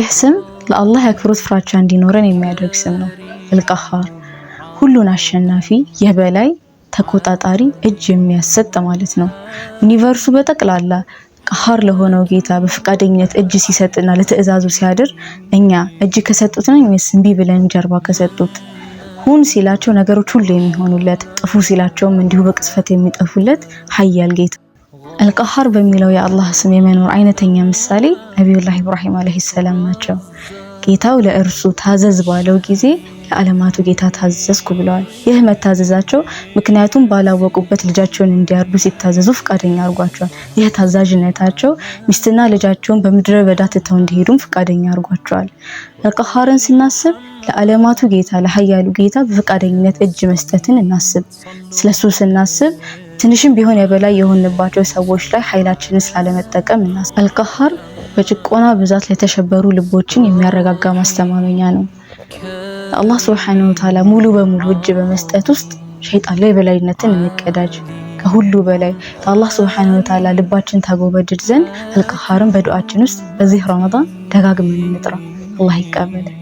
ይህ ስም ለአላህ የአክብሮት ፍራቻ እንዲኖረን የሚያደርግ ስም ነው። አልቀሃር ሁሉን አሸናፊ፣ የበላይ ተቆጣጣሪ፣ እጅ የሚያሰጥ ማለት ነው። Universe ኡ በጠቅላላ ቀሃር ለሆነው ጌታ በፈቃደኝነት እጅ ሲሰጥና ለትዕዛዙ ሲያድር እኛ እጅ ከሰጡት ነው ወይስ እምቢ ብለን ጀርባ ከሰጡት? ሁን ሲላቸው ነገሮች ሁሉ የሚሆኑለት፣ ጥፉ ሲላቸውም እንዲሁ በቅጽበት የሚጠፉለት ሀያል ጌታ። አልቀሃር በሚለው የአላህ ስም የመኖር አይነተኛ ምሳሌ ነቢዩላህ ኢብራሂም ዓለይሂ ሰላም ናቸው። ጌታው ለእርሱ ታዘዝ ባለው ጊዜ ለዓለማቱ ጌታ ታዘዝኩ ብለዋል። ይህ መታዘዛቸው ምክንያቱም ባላወቁበት ልጃቸውን እንዲያርዱ ሲታዘዙ ፍቃደኛ አድርጓቸዋል። ይህ ታዛዥነታቸው ሚስትና ልጃቸውን በምድረ በዳ ትተው እንዲሄዱም ፍቃደኛ አድርጓቸዋል። አልቀሃርን ስናስብ ለዓለማቱ ጌታ ለሀያሉ ጌታ በፍቃደኝነት እጅ መስጠትን እናስብ። ስለሱ ስናስብ ትንሽም ቢሆን የበላይ የሆንባቸው ሰዎች ላይ ኃይላችንን ስላለመጠቀም እናስብ። አልቀሃር በጭቆና ብዛት ለተሸበሩ ልቦችን የሚያረጋጋ ማስተማመኛ ነው። አላህ ሱብሓነሁ ወተዓላ ሙሉ በሙሉ እጅ በመስጠት ውስጥ ሸይጣን ላይ የበላይነትን እንቀዳጅ። ከሁሉ በላይ ለአላህ ሱብሓነሁ ወተዓላ ልባችን ታጎበድድ ዘንድ አልቀሃርን በዱዓችን ውስጥ በዚህ ረመዳን ደጋግመን እንጥራ። አላህ ይቀበለን።